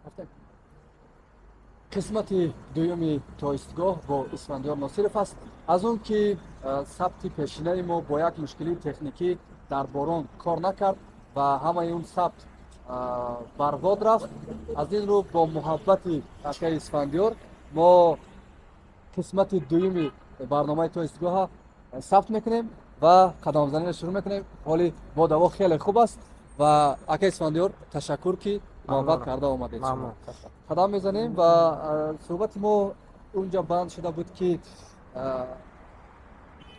Рафтем. Қисмати дуюми Тоистгоҳ бо Исфандиёр Носиров аст. Аз он ки сабти пешинаи мо бо як мушкилии техникӣ дар борон кор накард ва ҳамаи он сабт барбод рафт, аз ин рӯ бо муҳаббати акаи Исфандиёр мо қисмати дуюми барномаи Тоистгоҳа сабт мекунем ва қадамзаниро шурӯъ мекунем. Ҳоли бодаво хеле хуб аст ва, акаи Исфандиёр, ташаккур, ки муҳаббат карда омадед. Қадам мезанем ва суҳбати мо унҷа банд шуда буд, ки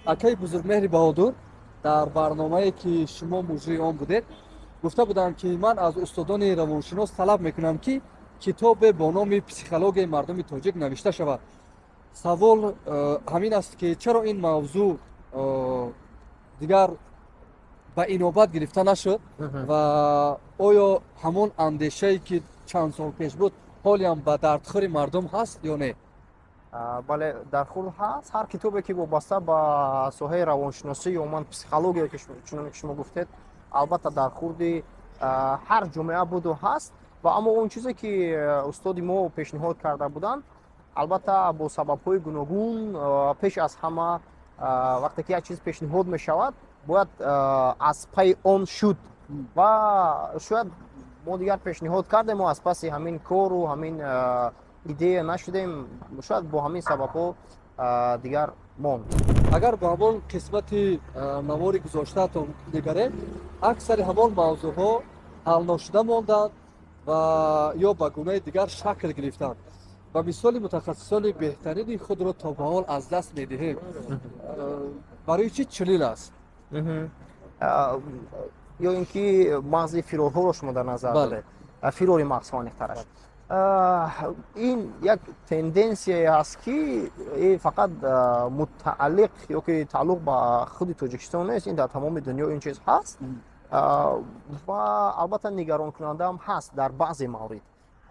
акаи Бузургмеҳри Баҳодур дар барномае, ки шумо муҷрии он будед, гуфта буданд, ки ман аз устодони равоншинос талаб мекунам, ки китобе бо номи «Психологияи мардуми тоҷик» навишта шавад. Савол ҳамин аст, ки чаро ин мавзӯъ дигар ба инобат гирифта нашуд ва оё ҳамон андешае, ки чанд сол пеш буд, ҳолиам ба дардхӯри мардум ҳаст ё не? Бале, дархӯр ҳаст. Ҳар китобе, ки вобаста ба соҳаи равоншиносӣ ё умуман психология, ки чуноне ки шумо гуфтед, албатта дархӯрди ҳар ҷомеа буду ҳаст. Ва аммо он чизе, ки устоди мо пешниҳод карда буданд, албатта бо сабабҳои гуногун, пеш аз ҳама, вақте ки як чиз пешниҳод мешавад, бояд аз пайи он шуд ва шояд мо дигар пешниҳод кардем ва аз паси ҳамин кору ҳамин идея нашудем. Шояд бо ҳамин сабабҳо дигар монд. Агар ба ҳамон қисмати навори гузоштаатон нигарем, аксари ҳамон мавзӯъҳо ҳалношуда монданд ва ё ба гунаи дигар шакл гирифтанд. Ба мисоли, мутахассисони беҳтарини худро то ба ҳол аз даст медиҳем. Барои чӣ чунин аст? Ё ин ки мағзи фирорҳоро шумо дар назар доред? Фирори мағзҳо, аниқтараш. Ин як тенденсияе аст, ки фақат мутааллиқ ё ки тааллуқ ба худи Тоҷикистон нест, ин дар тамоми дунё ин чиз ҳаст ва албатта нигаронкунандаам ҳаст дар баъзе маврид.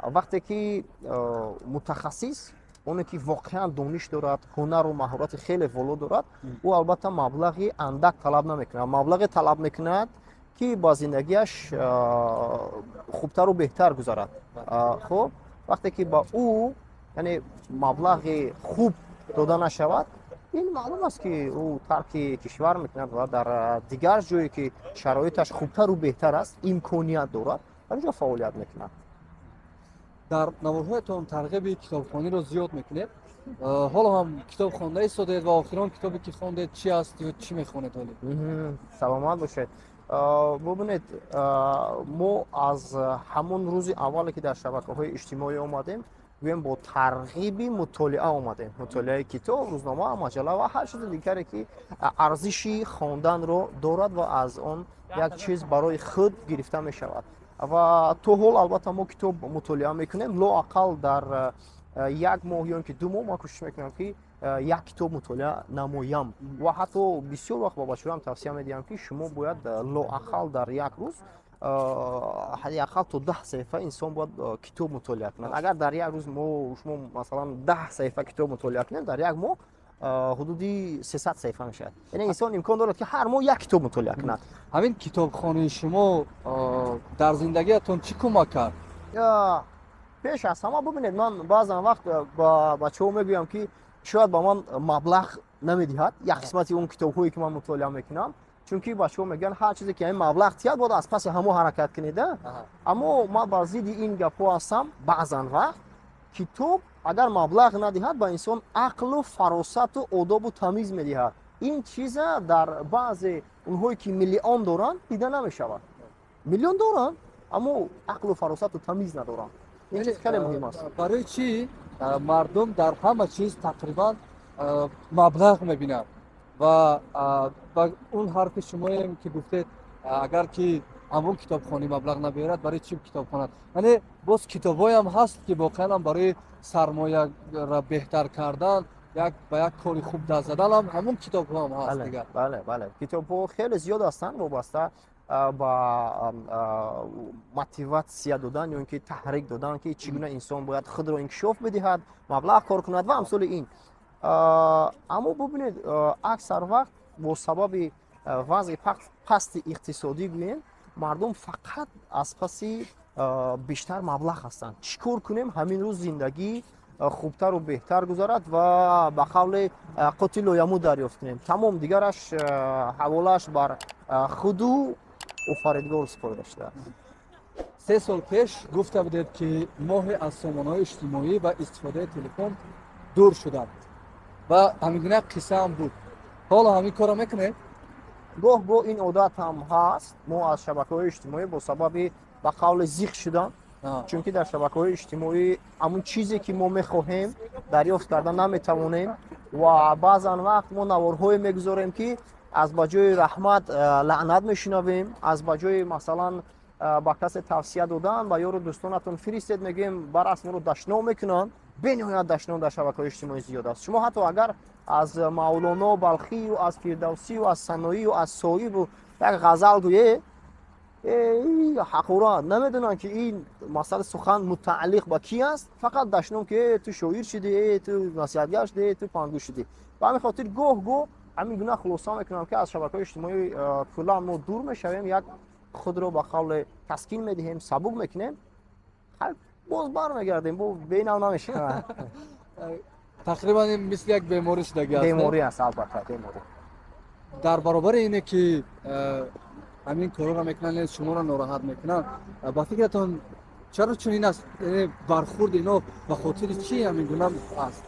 Вақте ки мутахассис, оне ки воқеан дониш дорад, ҳунару маҳорати хеле воло дорад, ӯ албатта маблағи андак талаб намекунад, маблағе талаб мекунад, ки ба зиндагиаш хубтару беҳтар гузарад. Хуб, вақте ки ба ӯ, яъне, маблағи хуб дода нашавад, ин маълум аст, ки ӯ тарки кишвар мекунад ва дар дигар ҷое, ки шароиташ хубтару беҳтар аст, имконият дорад, дар ҷо фаъолият мекунад. Дар наворҳоятон тарғиби китобхониро зиёд мекунед. Ҳоло ҳам китоб хонда истодед ва охирон китобе, ки хондед, чи аст ё чӣ мехонед ҳоле? Саломат бошед. Бубинед, мо аз ҳамон рӯзи аввале, ки дар шабакаҳои иҷтимоӣ омадем, гӯем, бо тарғиби мутолиа омадем: мутолиаи китоб, рӯзнома, маҷалла ва ҳар чизи дигаре, ки арзиши хонданро дорад ва аз он як чиз барои худ гирифта мешавад. Ва то ҳол албатта мо китоб мутолиа мекунем. Лоақал дар як моҳ ё ин ки 2 моҳ ман кӯшиш мекунам, ки як китоб мутолиа намоям ва ҳатто бисёр вақт ба бачаҳоям тавсия медиҳам, ки шумо бояд лоақал дар як рӯз ҳадди ақал то 10 саҳифа инсон бояд китоб мутолиа кунад. Агар дар як рӯз мо шумо, масалан, 10 саҳифа китоб мутолиа кунем, дар як моҳ ҳудуди 300 саҳифа мешавад. Яъне инсон имкон дорад, ки ҳар моҳ як китоб мутолиа кунад. Ҳамин китобхонии шумо дар зиндагиятон чӣ кӯмак кард? Пеш аз ҳама, бубинед, ман баъзан вақт ба бачаҳо мегӯям, ки шояд ба ман маблағ намедиҳад як қисмати он китобҳое, ки ман мутолиа мекунам, чунки бачаҳо мегӯянд, ҳар чизе ки ҳамин маблағ тиҳад, бояд аз паси ҳамо ҳаракат кунед. Аммо ман бар зидди ин гапҳо ҳастам. Баъзан вақт китоб агар маблағ надиҳад, ба инсон ақлу фаросату одобу тамиз медиҳад. Ин чиза дар баъзе онҳое, ки миллион доранд, дида намешавад. Миллион доранд, аммо ақлу фаросату тамиз надоранд. Ин чиз хеле муҳим аст. Барои чӣ мардум дар ҳама чиз тақрибан маблағ мебинанд? Ва ба он ҳарфи шумоем, ки гуфтед, агар ки ҳамон китобхонӣ маблағ набиёрад, барои чӣ китоб хонад? Яъне боз китобҳоям ҳаст, ки воқеан барои сармояро беҳтар кардан, як ба як кори хуб даст задан ҳам ҳамон китобҳоам ҳаст дигар. Бале, китобҳо хеле зиёд ҳастанд, вобаста ба мотиватсия додан ё ин ки таҳрик додан, ки чӣ гуна инсон бояд худро инкишоф бидиҳад, маблағ кор кунад ва амсоли ин. Аммо бубинед, аксар вақт бо сабаби вазъи пасти иқтисодӣ, гӯем, мардум фақат аз паси Бештар маблағ ҳастанд. Чӣ кор кунем, ҳамин рӯз зиндагӣ хубтару беҳтар гузарад ва ба қавле қути лояму дарёфт кунем. Тамом, дигараш ҳаволааш бар худу офаридгор супорида шудааст. 3 сол пеш гуфта будед, ки моҳе аз сомонаҳои иҷтимоӣ ва истифодаи телефон дур шудам ва ҳамин гуна қиссаам буд. Ҳоло ҳамин корро мекунед? Гоҳ гоҳ ин одат ҳам ҳаст. Мо аз шабакаҳои иҷтимоӣ бо сабаби ба қавле зиқ шудан, чунки дар шабакаҳои иҷтимоӣ ҳамун чизе, ки мо мехоҳем, дарёфт карда наметавонем ва баъзан вақт мо наворҳое мегузорем, ки аз ба ҷои раҳмат лаънат мешунавем, аз ба ҷои масалан ба касе тавсия додан, ба ёру дӯстонатон фиристед, мегӯем, баръакс моро дашном мекунанд. Бениҳоят дашном дар шабакаҳои иҷтимоӣ зиёд аст. Шумо ҳатто агар аз Мавлоно Балхию, аз Фирдавсию, аз Саноию, аз Соибу як ғазал гӯе, ҳақорат. Намедонанд, ки ин масъала сухан мутааллиқ ба кӣ аст. Фақат дашном, ки ту шоир шудӣ, ту насиҳатгар шудӣ, ту пандгӯ шудӣ. Ба ҳамин хотир гоҳ гоҳ ҳамин гуна хулоса мекунам, ки аз шабакаҳои иҷтимоӣ куллан мо дур мешавем, як худро ба қавле таскин медиҳем, сабук мекунем, боз бармегардем, бо бенав намешавад. Тақрибан мисли як беморӣ шудагӣ аст. Беморӣ аст, албатта, беморӣ. Дар баробари ине, ки ҳамин корҳоро мекунанд, шуморо нороҳат мекунанд, ба фикратон, чаро чунин аст? Бархурди ино ба хотири чӣ ҳамин гуна аст?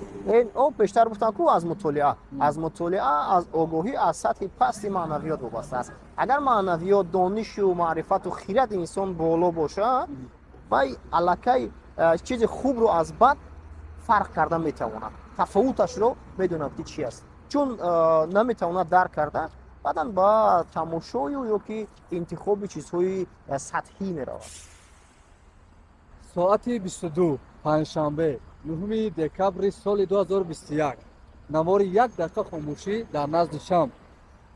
О, пештар гуфтам ку, аз мутолиа, аз мутолиа, аз огоҳӣ, аз сатҳи пасти маънавиёт вобаста аст. Агар маънавиёт, донишу маърифату хиради инсон боло бошад, вай аллакай чизи хубро аз бад фарқ карда метавонад, тафовуташро медонад, ки чи аст. Чун наметавонад дарк карда, баъдан ба тамошою ё ки интихоби чизҳои сатҳӣ меравад. Соати 22, панҷшанбе, 9 декабри соли 2021, навори «Як дақиқа хомӯшӣ дар назди шам»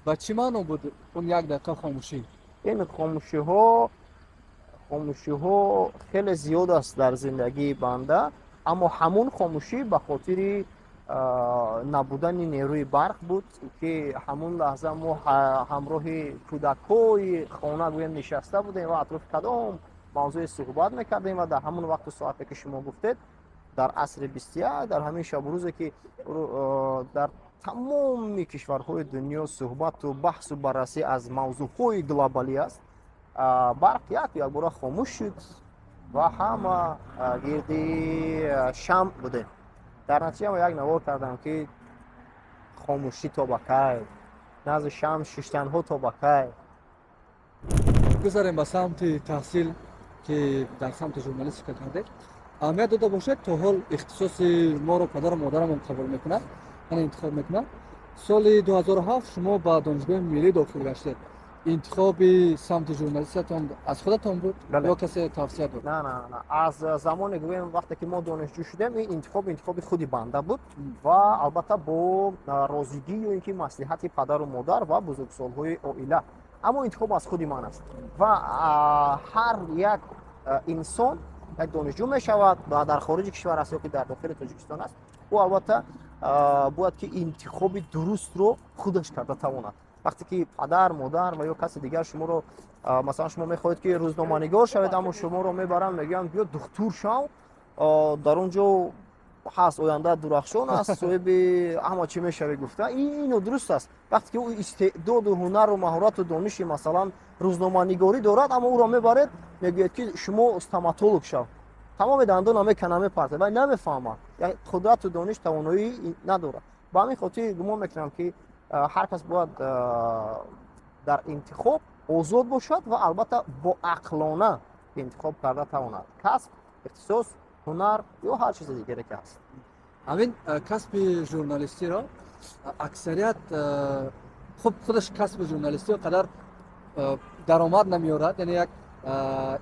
ба чӣ маъно буд, он як дақиқа хомӯшӣ? Ин хомӯшиҳо хеле зиёд аст дар зиндагии банда, аммо ҳамун хомӯшӣ ба хотири набудани нерӯи барқ буд, ки ҳамун лаҳза мо ҳамроҳи кӯдакҳои хона гӯем нишаста будем ва атрофи кадом мавзӯе суҳбат мекардем. Ва дар ҳамон вақту соате, ки шумо гуфтед, дар асри 21, дар ҳамин шабу рӯзе, ки дар тамоми кишварҳои дунё суҳбату баҳсу баррасӣ аз мавзӯъҳои глобалӣ аст, барқ як якбора хомӯш шуд ва ҳама гирди шам будем. Дар натиҷа як навор кардам, ки хомӯшӣ то ба кай, назди шам шиштанҳо то ба кай. Гузарем ба самти таҳсил, ки дар самти журналистика кардед. Аҳамият дода бошед, то ҳол ихтисоси моро падару модарамон қабул мекунад, яъне интихоб мекунад. Соли 2007 шумо ба Донишгоҳи миллӣ дохил гаштед. Интихоби самти журналистиятон аз худатон буд ё касе тавсия дод? На, на, на, аз замоне гӯем, вақте ки мо донишҷӯ шудем, ин интихоб интихоби худи банда буд ва албатта бо розигӣ ё ин ки маслиҳати падару модар ва бузургсолҳои оила, аммо интихоб аз худи ман аст. Ва ҳар як инсон як донишҷӯ мешавад, дар хориҷи кишвар аст ё ки дар дохили Тоҷикистон аст, ӯ албатта бояд ки интихоби дурустро худаш карда тавонад. Вақте ки падар, модар ва ё каси дигар шуморо, масалан, шумо мехоҳед, ки рӯзноманигор шавед, аммо шуморо мебаранд, мегӯянд: «Биё, духтур шав, дар он ҷо ҳаст, оянда дурахшон аст, соҳиби ҳама чӣ мешавӣ», гуфта, ин нодуруст аст. Вақте ки ӯ истеъдоду ҳунару маҳорату дониши, масалан, рӯзноманигорӣ дорад, аммо ӯро мебаред, мегӯяд, ки шумо стоматолог шав, тамоми дандона мекана, мепартад, вай намефаҳмад, қудрату дониш, тавоноӣ надорад. Ба ҳамин хотир гумон мекунам, ки ҳар кас бояд дар интихоб озод бошад ва албатта боақлона интихоб карда тавонад касб, ихтисос, ҳунар ё ҳар чизи дигаре ки ҳаст. Ҳамин касби журналистиро аксарият, хуб, худаш касби журналистиро қадар даромад намеорад, яъне як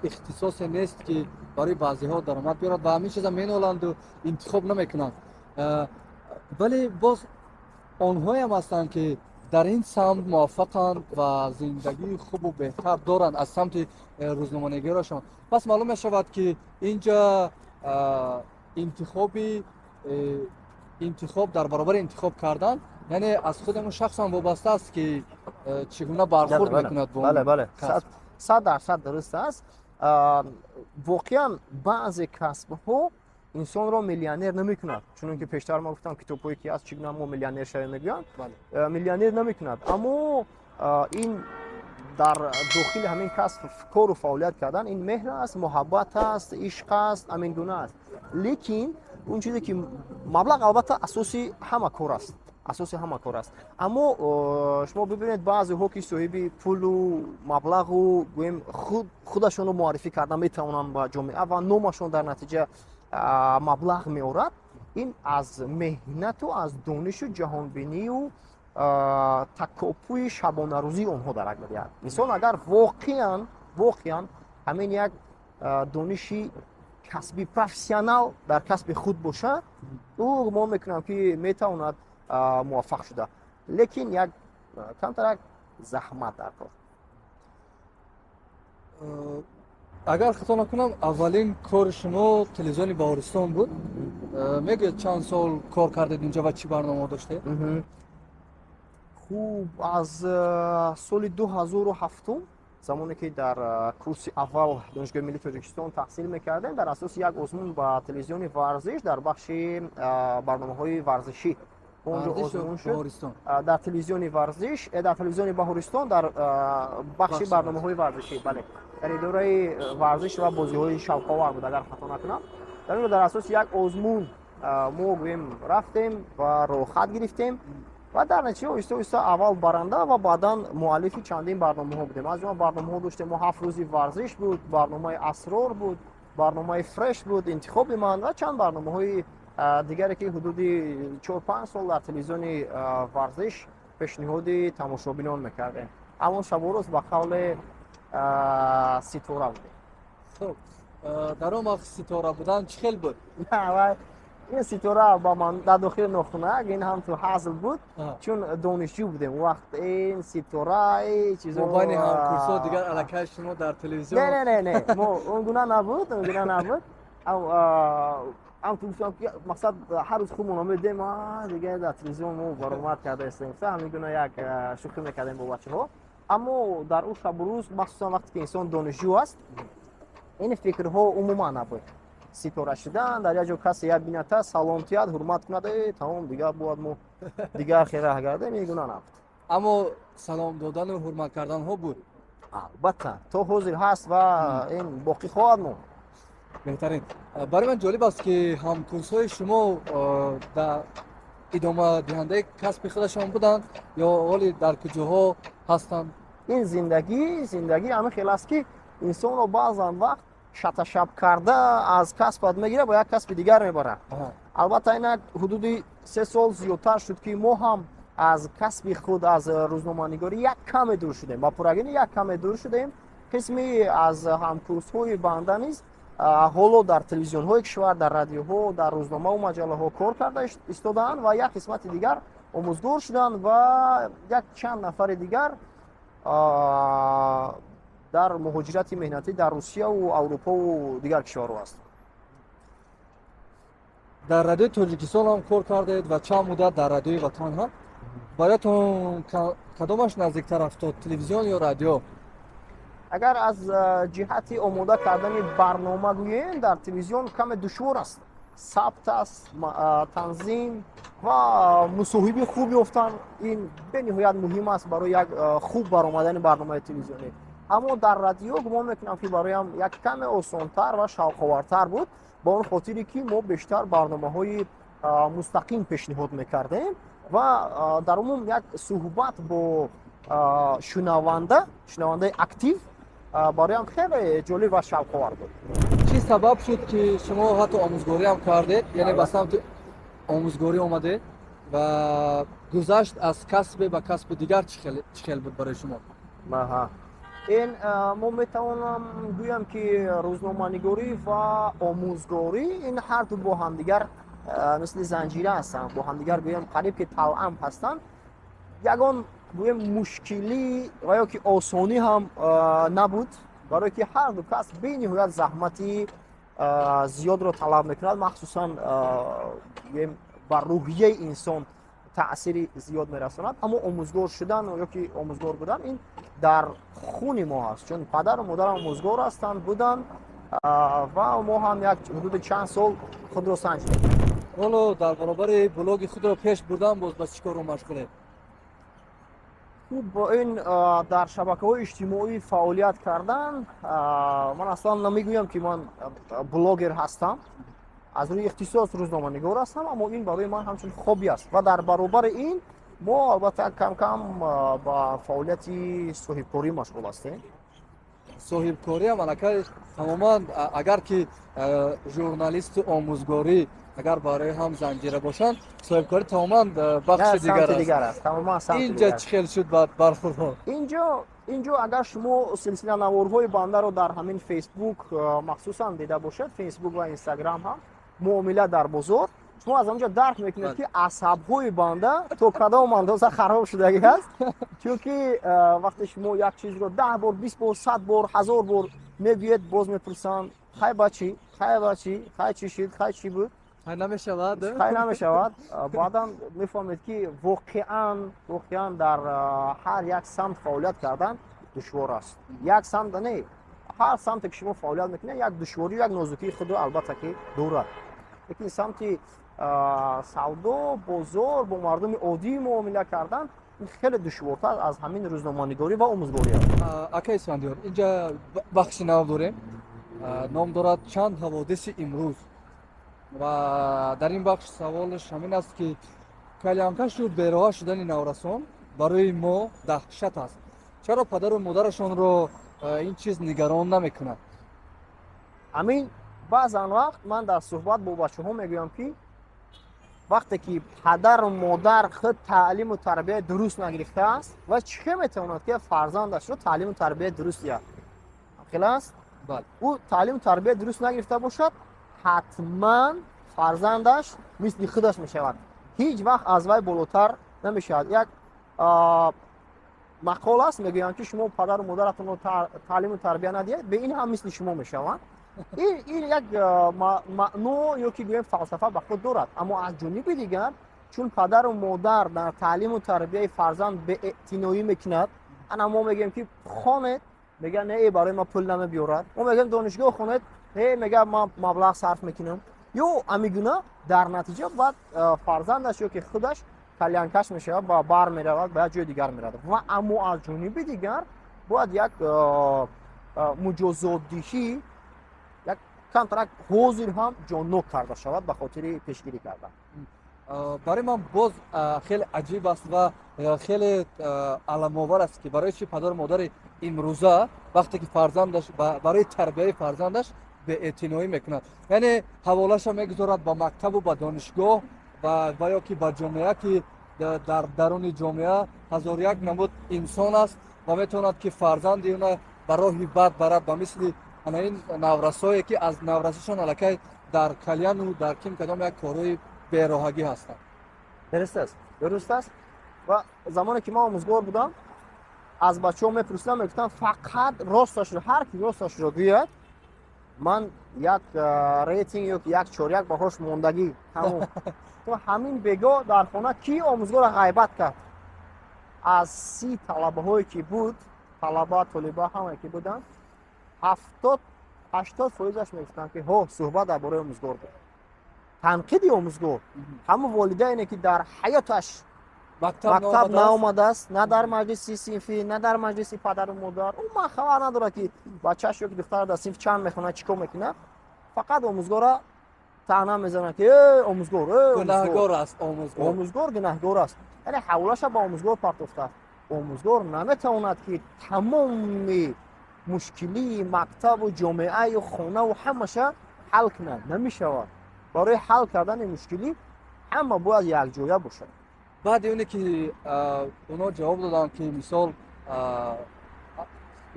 ихтисосе нест, ки барои баъзеҳо даромад биёрад ва ҳамин чиза меноланду интихоб намекунанд. Вале боз онҳоям ҳастанд, ки дар ин самт муваффақанд ва зиндагии хубу беҳтар доранд аз самти рӯзноманигорашон. Пас маълум мешавад, ки инҷа интихоб дар баробари интихоб кардан, яъне аз худи он шахсам вобаста аст, ки чӣ гуна бархурд мекунад бо Бале, 100% дуруст аст. Воқеан, баъзе касбҳо инсонро миллионер намекунад, чунон ки пештар ма гуфтам, китобҳое ки аст, чӣ гуна мо миллионер шавем мегӯянд, миллионер намекунад, аммо ин дар дохили ҳамин касб кору фаъолият кардан, ин меҳр аст, муҳаббат аст, ишқ аст, ҳамин гуна аст. Лекин он чизе ки маблағ, албатта, асоси ҳама кор аст, асоси ҳама кор аст, аммо шумо бибинед, баъзеҳо ки соҳиби пулу маблағу, гӯем, худашонро муаррифӣ карда метавонанд ба ҷомеа ва номашон дар натиҷа маблағ меорад, ин аз меҳнату аз донишу ҷаҳонбинию такопӯи шабонарӯзии онҳо дарак медиҳад. Инсон агар воқеан ҳамин як дониши касби, профессионал дар касби худ бошад, ӯ, гумон мекунам, ки метавонад муваффақ шуда, лекин як камтарак заҳмат дар кор. Агар хато накунам, аввалин кори шумо телевизиони Баҳористон буд. Мегӯед, чанд сол кор кардед инҷа ва чӣ барнома доштед? Хуб, аз соли 2007, замоне ки дар курси аввал Донишгоҳи миллии Тоҷикистон таҳсил мекардем, дар асоси як озмун ба телевизиони Варзиш дар бахши барномаҳои варзишӣ онҷо озмун шуд, дар телевизиони Варзиш, дар телевизиони Баҳористон, дар бахши барномаҳои варзишӣ, бале, дар идораи варзиш ва бозиҳои шавқовар буд, агар хато накунам. Дар онҷо дар асоси як озмун мо, гӯем, рафтем ва роҳхат гирифтем ва дар натиҷа оҳиста оҳиста аввал баранда ва баъдан муаллифи чандин барномаҳо будем. Аз ҷумла барномаҳо доштем мо: «Ҳафт рӯзи варзиш» буд, барномаи «Асрор» буд, барномаи «Фреш» буд, «Интихоби ман» ва чанд барномаҳои дигаре, ки ҳудуди 4-5 сол дар телевизиони Варзиш пешниҳоди тамошобинон мекардем. Аммо шабу рӯз, ба қавле, ситора будем. Хуб, дар он вақт ситора будан чӣ хел буд? Ин ситора ба ман дар дохили нохунак, ин ҳам ту ҳазл буд, чун донишҷӯ будем он вақт, ин ситора чизо байни ҳамкурсо дигар аллакай шумо дар телевизион. Не, не, не, не, мо он гуна набуд, он гуна набуд. Ам ту гуфтам, ки мақсад, ҳар рӯз худмон омедем, дига дар телевизион мо баромад карда истем, ҳамин гуна як шӯхӣ мекардем бо бачаҳо. Аммо дар он шабу рӯз, махсусан вақте ки инсон донишҷӯ аст, ин фикрҳо умуман набуд. Ситора шудан, дар як ҷо касе як бината, салом тиҳад, ҳурмат кунад, э, тамом, дигар бояд мо дигар хел гардем, ин гуна набуд. Аммо салом додану ҳурмат карданҳо буд? Албатта, то ҳозир ҳаст ва ин боқӣ хоҳад монд. Беҳтарин. Барои ман ҷолиб аст, ки ҳамкурсҳои шумо дар идомадиҳандаи касби худашон буданд ё ҳоли дар куҷоҳо ҳастанд? Ин зиндагӣ ҳамин хел аст, ки инсонро баъзан вақт шаташаб карда аз касбат мегирад, ба як касби дигар мебарад. Албатта, инак ҳудуди 3 сол зиёдтар шуд, ки мо ҳам аз касби худ, аз рӯзноманигорӣ, як каме дур шудем, ба пуррагини як каме дур шудем. Қисми аз ҳамкурсҳои банда низ ҳоло дар телевизионҳои кишвар, дар радиоҳо, дар рӯзномаву маҷаллаҳо кор карда истодаанд ва як қисмати дигар омӯзгор шуданд ва як чанд нафари дигар дар муҳоҷирати меҳнатӣ дар Русияву Аврупову дигар кишварҳо аст. Дар Радиои Тоҷикистон ҳам кор кардед ва чанд муддат дар Радиои Ватан ҳам. Бароятон кадомаш наздиктар афтод, телевизион ё радио? Агар аз ҷиҳати омода кардани барнома гӯем, дар телевизион каме душвор аст: сабт аст, танзим ва мусоҳиби хуб ёфтан, ин бениҳоят муҳим аст барои як хуб баромадани барномаи телевизионӣ. Аммо дар радио, гумон мекунам, ки бароям як каме осонтар ва шавқовартар буд, ба он хотире ки мо бештар барномаҳои мустақим пешниҳод мекардем ва дар умум як суҳбат бо шунаванда, шунавандаи актив, бароям хеле ҷолиб ва шавқовар буд. Чӣ сабаб шуд, ки шумо ҳатто омӯзгорӣ ҳам кардед, яъне ба самти омӯзгорӣ омадед ва гузашт аз касбе ба касби дигар чӣ хел буд барои шумо? Ин мо метавонам гӯям, ки рӯзноманигорӣ ва омӯзгорӣ, ин ҳарду бо ҳамдигар мисли занҷира ҳастанд, бо ҳамдигар, гӯям, қариб ки тавъам ҳастанд. Ягон, гӯем, мушкилӣ ва ё ки осонӣ ҳам набуд, барое ки ҳарду касб бениҳоят заҳмати зиёдро талаб мекунад, махсусан, гӯем, ба рӯҳияи инсон. Таъсири зиёд мерасонад, аммо омӯзгор шудан ё ки омӯзгор будан ин дар хуни мо ҳаст, чун падару модарам омӯзгор ҳастанд, буданд, ва мо ҳам як ҳудуди чанд сол худро санҷидем. Ҳоло дар баробари блоги худро пеш бурдан боз ба чӣ корро машғулед? Хуб, ин дар шабакаҳои иҷтимоӣ фаъолият кардан, ман аслан намегӯям, ки ман блогер ҳастам. Аз рӯи ихтисос рӯзноманигор ҳастам, аммо ин барои ман ҳамчун хобби аст. Ва дар баробари ин мо албатта кам кам ба фаъолияти соҳибкорӣ машғул ҳастем. Соҳибкориам аллакай тамоман, агар ки журналисту омӯзгорӣ агар барои ҳам занҷира бошанд, соҳибкорӣ тамоман бахши дигар аст. Инҷа чӣ хел шуд бархурдҳо? Инҷо агар шумо силсила наворҳои бандаро дар ҳамин Фейсбук махсусан дида бошед, Фейсбук ва Инстаграм ҳам, «Муомила дар бозор», шумо аз онҷо дарк мекунед, ки асабҳои банда то кадом андоза хароб шудагӣ аст, чунки вақте шумо як чизро 10 бор, 20 бор, 100 бор, 1000 бор мегӯед, боз мепурсанд: «Хай, ба чӣ? Хай, ба чӣ? Хай, чӣ шид? Хай, чӣ буд?» Хай, намешавад. Хай, намешавад. Баъдан мефаҳмед, ки воқеан дар ҳар як самт фаъолият кардан душвор аст. Як самт не, ҳар самте ки шумо фаъолият мекунед, як душворию як нозукии худро албатта ки дорад, лекин самти савдо, бозор, бо мардуми оддӣ муомила кардан ин хеле душвортар аз ҳамин рӯзноманигорӣ ва омӯзгорӣ аст. Ака Исфандиёр, инҷа бахши нав дорем, ном дорад «Чанд ҳаводиси имрӯз», ва дар ин бахш саволаш ҳамин аст, ки кальянкашу бероҳа шудани наврасон барои мо даҳшат аст. Чаро падару модарашонро ин чиз нигарон намекунад? Ҳамин баъзан вақт ман дар суҳбат бо бачаҳо мегӯям, ки вақте ки падару модар худ таълиму тарбияи дуруст нагирифтааст, ва чӣ хел метавонад, ки фарзандашро таълиму тарбияи дуруст диҳад? Хел аст, ӯ таълиму тарбияи дуруст нагирифта бошад, ҳатман фарзандаш мисли худаш мешавад, ҳеҷ вақт аз вай болотар намешавад. Як мақол аст, мегӯянд, ки шумо падару модаратонро таълиму тарбия надиҳед, бе ин ҳам мисли шумо мешаванд. Ин як маъно ё ки гӯем фалсафа ба худ дорад, аммо аз ҷониби дигар, чун падару модар дар таълиму тарбияи фарзанд беэътиноӣ мекунад, ана мо мегӯем, ки хонед, мегӯяд: «Не, барои ман пул намебиёрад». Мо мегӯем: «Донишгоҳ хонед», «Не», мегӯяд, «ман маблағ сарф мекунам» ё амигуна. Дар натиҷа баъд фарзандаш ё ки худаш кальянкаш мешавад ва бар меравад, ба як ҷои дигар меравад. Ва аммо аз ҷониби дигар бояд як муҷозотдиҳӣ як камтарак ҳозир ҳам ҷоннок карда шавад ба хотири пешгирӣ кардан. Барои ман боз хеле аҷиб аст ва хеле аламовар аст, ки барои чи падару модари имрӯза вақте ки фарзандаш барои тарбияи фарзандаш беэътиноӣ мекунад, яъне ҳаволаша мегузорад ба мактабу ба донишгоҳ ва ё ки ба ҷомеа, ки дар даруни ҷомеа ҳазору як намуд инсон аст ва метавонад, ки фарзанди уна ба роҳи бад барад, ба мисли ана ин наврасое, ки аз наврасишон аллакай дар кальяну дар ким кадом як корҳои бероҳагӣ ҳастанд. Дуруст аст, дуруст аст. Ва замоне ки ман омӯзгор будам, аз бачаҳо мепурсидам, мегуфтам: «Фақат росташро, ҳар ки росташро гӯяд, ман як рейтинг ё як чоряк баҳош мондагӣ тамом». То ҳамин бего дар хона ки омӯзгорро ғайбат кард? Аз 30 талабаҳое ки буд, талаба, толиба, ҳамае ки буданд, 70-80 фоизаш мегуфтанд, ки ҳо, суҳбат дар бораи омӯзгор буд, танқиди омӯзгор. Ҳамон волидайне, ки дар ҳаёташ мактаб наомадааст, на дар маҷлиси синфӣ, на дар маҷлиси падару модар, ӯ ман хабар надорад, ки бачааш ё ки духтара дар синф чанд мехонад, чӣ кор мекунад, фақат омӯзгора таъна мезанад, ки э омӯзгор, гунаҳгор аст омӯзгор. Омӯзгор гунаҳгор аст, яъне ҳаволаша ба омӯзгор партофтааст. Омӯзгор наметавонад, ки тамоми мушкилии мактабу ҷомеаю хонаву ҳамаша ҳал кунад, намешавад. Барои ҳал кардани мушкилӣ ҳама бояд якҷоя бошад. Баъди оне ки онҳо ҷавоб доданд, ки мисол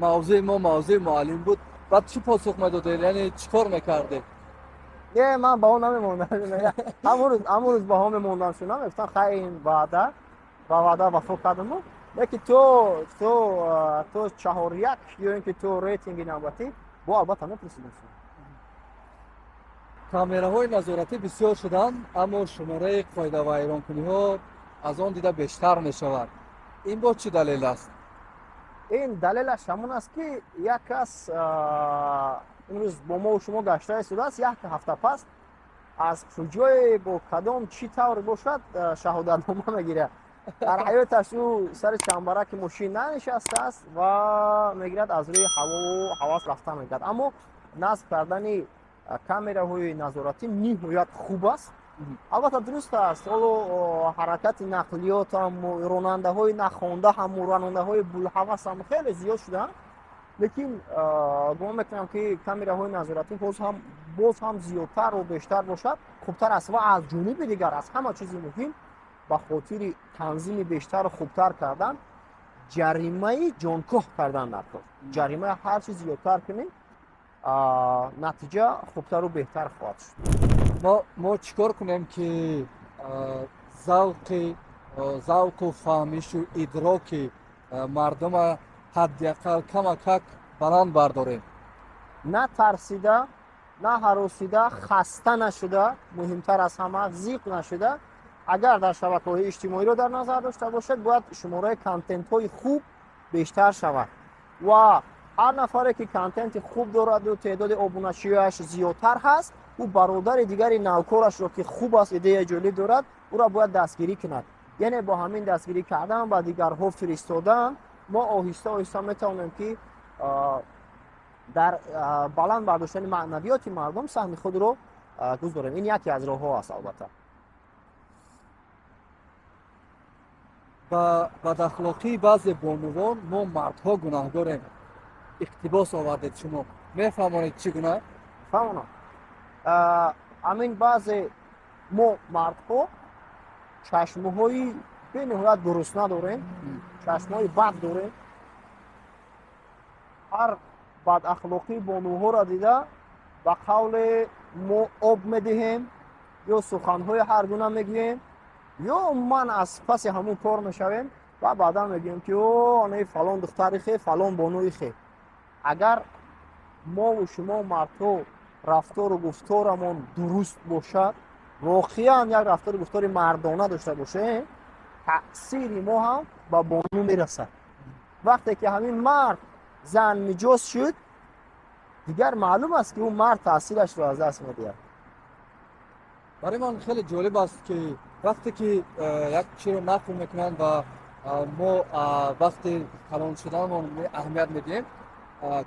мавзӯи мо мавзӯи муаллим буд, баъд чӣ посух медодед, яъне чӣ кор мекардед? Не, ман баҳо намемондам. Ҳамон рӯз баҳо мемондам, шуна мегуфтам: «Хай, ин ваъда, ба ваъда вафо кардаму». Леки то чаҳоряк ё ин ки то рейтинги навбатӣ бо албатта мепурсидам. Камераҳои назоратӣ бисёр шуданд, аммо шумораи қоидавайронкуниҳо Аз он дида бештар мешавад. Ин бо чӣ далел аст? Ин далелаш ҳамон аст, ки як кас имрӯз бо мо шумо гашта истодааст, як ҳафта пас аз куҷое, бо кадом, чӣ тавр бошад, шаҳодатнома мегирад. Дар ҳаёташ ӯ сари чамбараки мошин нанишастааст ва мегирад, аз рӯи ҳавову ҳавас рафта мегирад. Аммо насб кардани камераҳои назоратӣ ниҳоят хуб аст. Албатта, дуруст аст, ҳоло ҳаракати нақлиётам, ронандаҳои нахонда ҳаму ронандаҳои булҳавасам хеле зиёд шудаанд, лекин гумон мекунам, ки камераҳои назоратӣ боз ҳам зиёдтару бештар бошад, хубтар аст. Ва аз ҷониби дигар, аз ҳама чизи муҳим, ба хотири танзими бештару хубтар кардан, ҷаримаи ҷонкоҳ кардан дар кор. Ҷаримаи ҳар чи зиёдтар кунем, натиҷа хубтару беҳтар хоҳад шуд. Мо чӣ кор кунем, ки завқу фаҳмишу идроки мардума ҳадди ақал камакак баланд бардорем? На тарсида, на ҳаросида, хаста нашуда, муҳимтар аз ҳама, зиқ нашуда. Агар дар шабакаҳои иҷтимоиро дар назар дошта бошад, бояд шумораи контентҳои хуб бештар шавад ва ҳар нафаре ки контенти хуб дораду теъдоди обуначиаш зиёдтар ҳаст, ӯ бародари дигари навкорашро, ки хуб аст, идеяи ҷолиб дорад, ӯро бояд дастгирӣ кунад. Яъне бо ҳамин дастгирӣ кардан, ба дигарҳо фиристодан, мо оҳиста оҳиста метавонем, ки дар баланд бардоштани маънавиёти мардум саҳми худро гузорем. Ин яке аз роҳҳо аст, албатта. Ба бадахлоқии баъзе бонувон мо мардҳо гунаҳгорем, иқтибос овардед шумо. Мефаҳмонед, чӣ гуна? Фаҳмонам. Ҳамин баъзе мо мардҳо чашмҳои бениҳоят гурусна дорем, чашмҳои бад дорем. Ҳар бадахлоқии бонуҳоро дида, ба қавле мо об медиҳем ё суханҳои ҳар гуна мегӯем, ё умуман аз паси ҳамун кор мешавем ва баъдан мегӯем, ки о, анаи фалон духтари хе, фалон бонуи хе. Агар мову шумо мардҳо рафтору гуфторамон дуруст бошад, воқеан як рафтору гуфтори мардона дошта бошем, таъсири мо ҳам ба бону мерасад. Вақте ки ҳамин мард зан миҷоз шуд, дигар маълум аст, ки ӯ мард таъсирашро аз даст медиҳад. Барои ман хеле ҷолиб аст, ки вақте ки як чиро нақл мекунанд ва мо вақти калон шуданамон аҳамият медиҳем,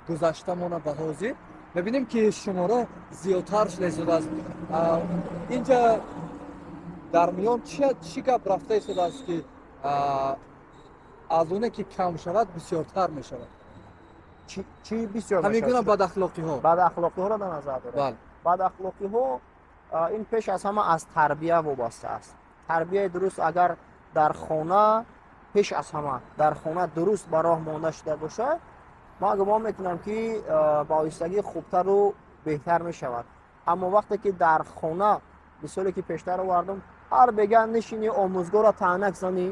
гузаштамона ба ҳозир мебинем, ки шумора зиёдтар шуда истодааст. Инҷа дар миён чӣ гап рафта истодааст, ки аз оне ки кам шавад, бисёртар мешавад? Чӣ бисёр? Ҳамин гуна бадахлоқиҳо. Бадахлоқиҳоро дар назар дорад? Бадахлоқиҳо ин пеш аз ҳама аз тарбия вобаста аст. Тарбияи дуруст агар дар хона, пеш аз ҳама дар хона дуруст ба роҳ монда шуда бошад, ман гумон мекунам, ки ба оҳистагӣ хубтару беҳтар мешавад. Аммо вақте ки дар хона, мисоле ки пештар овардам, ҳар бега нишини омӯзгорро таънак занӣ,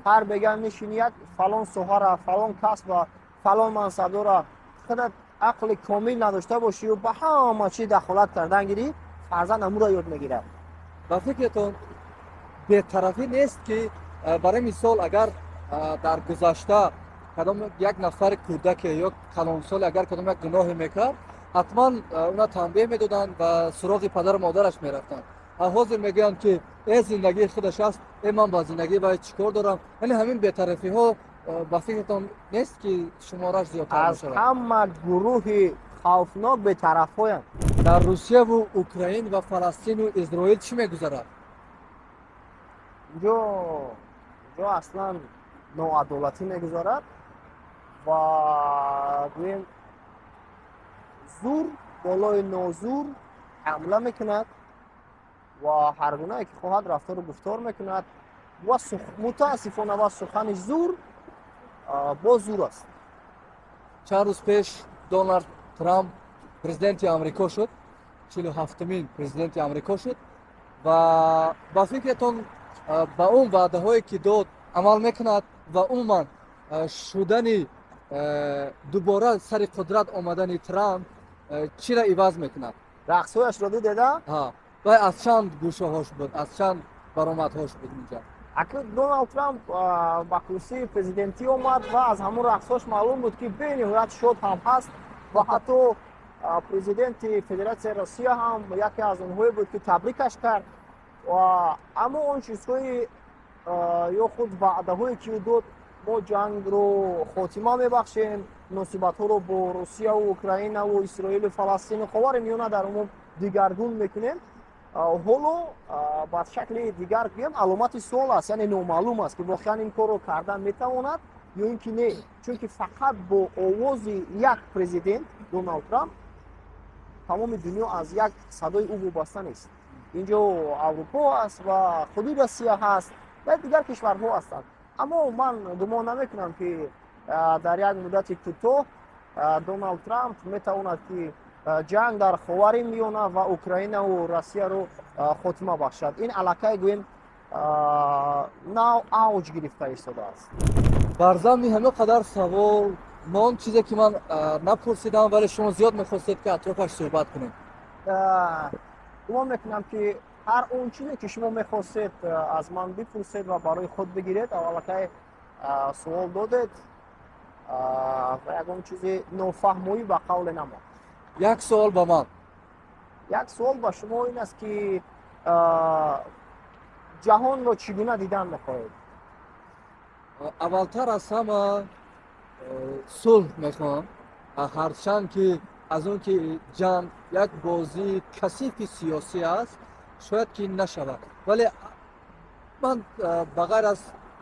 ҳар бега нишини як фалон соҳара, фалон касба, фалон мансабдора, худат ақли комил надошта бошию ба ҳама чиз дахолат кардан гирӣ, фарзанд амуро ёд мегирад. Ба фикретон, бетарафӣ нест, ки барои мисол, агар дар гузашта кадом як нафари кӯдаке ё калонсоле агар кадом як гуноҳе мекард, ҳатман уна танбеҳ медоданд ва суроғи падару модараш мерафтанд. Ҳозир мегӯянд, ки э, зиндагии худаш аст, э, ман ба зиндагии вай чӣ кор дорам? Яъне ҳамин бетарафиҳо, ба фикретон нест, ки шумораш зиёдтар Аз мешавад? ҳама гурӯҳи хавфнок бетарафҳоянд. Дар Русияву Украин ва Фаластину Изроил чӣ мегузарад? Инҷо аслан ноадолатӣ мегузарад ва гӯем, зур болои нозур ҳамла мекунад ва ҳар гунае ки хоҳад рафтору гуфтор мекунад ва мутаассифона ва сухани зур боз зур аст. Чанд рӯз пеш Доналд Трамп президенти Амрико шуд, 47-умин президенти Амрико шуд. Ва ба фикретон, ба он ваъдаҳое ки дод, амал мекунад ва умуман шудани дубора сари қудрат омадани Трамп чиро иваз мекунад? Рақсҳояшро дидеда? Вай аз чанд гӯшаҳош буд, аз чанд баромадҳош буд инҷа? Акнун Доналд Трамп ба курсии президентӣ омад ва аз ҳамон рақсош маълум буд, ки бениҳоят шод ҳам ҳаст ва ҳатто президенти Федератсияи Россия ҳам яке аз онҳое буд, ки табрикаш кард. Аммо он чизҳои ё худ ваъдаҳое, ки ӯ дод: мо ҷангро хотима мебахшем, муносибатҳоро бо Русияву Украинаву Исроилу Фаластину Ховари Миёна дар умум дигаргун мекунем, ҳоло ба шакли дигар гӯем, аломати суол аст, яъне номаълум аст, ки воқеан ин корро кардан метавонад ё ин ки не, чунки фақат бо овози як президент, Доналд Трамп, тамоми дунё аз як садои ӯ вобаста нест. Инҷо Аврупо аст ва худи Россия ҳаст ва дигар кишварҳо ҳастанд. Аммо ман гумон намекунам, ки дар як муддати кӯтоҳ Доналд Трамп метавонад, ки ҷанг дар Ховари Миёна ва Украинаву Россияро хотима бахшад. Ин аллакай, гӯем, нав авҷ гирифта истодааст. Бар замми ҳама қадар савол мон, чизе ки ман напурсидам, вале шумо зиёд мехостед, ки атрофаш суҳбат кунем? Гумон мекунам, ки ҳар он чизе, ки шумо мехостед аз ман бипурсед ва барои худ бигиред, аввалакай суол додед ва ягон чизи нофаҳмоӣ ба қавле намонд. Як суол ба ман. Як суол ба шумо ин аст, ки ҷаҳонро чӣ гуна дидан мехоҳед? Аввалтар аз ҳама сулҳ мехоҳам, ҳарчанд ки аз он ки ҷанг як бозии касифи сиёсӣ аст, шояд ки нашавад, вале ман ба ғайр аз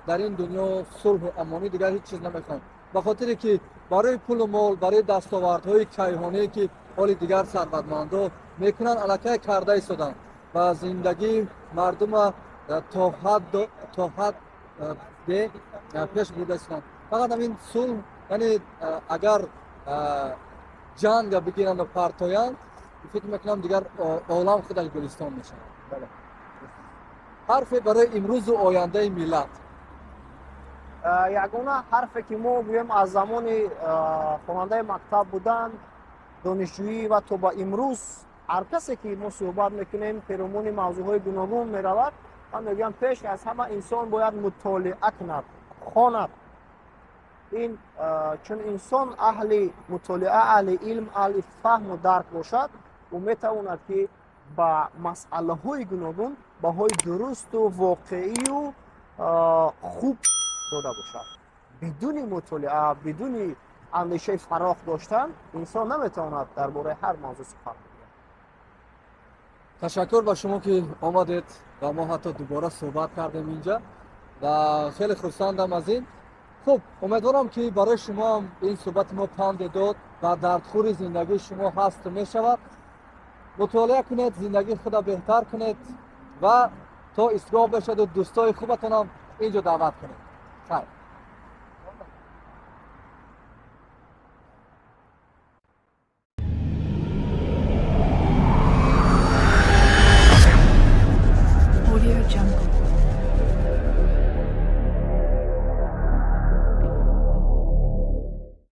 дар ин дунё сулҳу амонӣ дигар ҳеҷ чиз намехоҳам, ба хотире ки барои пулу мол, барои дастовардҳои кайҳоние, ки ҳоли дигар сарватмандо мекунанд, аллакай карда истоданд ва зиндагии мардума то ҳад пеш бурда истоданд. Фақат ҳамин сулҳ, яъне агар ҷанга бигиранду партоянд, фикр мекунам, дигар олам худаш гулистон мешавад. Ҳарфе барои имрӯзу ояндаи миллат? Ягона ҳарфе, ки мо гӯем, аз замони хонандаи мактаб будан, донишҷӯӣ ва то ба имрӯз ҳар касе, ки мо суҳбат мекунем, перомуни мавзӯъҳои гуногун меравад, ман мегӯям: пеш аз ҳама инсон бояд мутолиа кунад, хонад. Ин чун инсон аҳли мутолиа, аҳли илм, аҳли фаҳму дарк бошад, ӯ метавонад, ки ба масъалаҳои гуногун баҳои дурусту воқеию хуб дода бошад. Бидуни мутолиа, бидуни андешаи фарох доштан инсон наметавонад дар бораи ҳар мавзӯъ сухан бигӯяд. Ташаккур ба шумо, ки омадед ва мо ҳатто дубора суҳбат кардем инҷа ва хеле хурсандам аз ин. Хуб, умедворам, ки барои шумоам ин суҳбати мо панде дод ва дардхӯри зиндагии шумо ҳасту мешавад. Мутолиа кунед, зиндагии худро беҳтар кунед ва то истгоҳ бошаду дӯстои хубатонам инҷо даъват кунед. Хайр.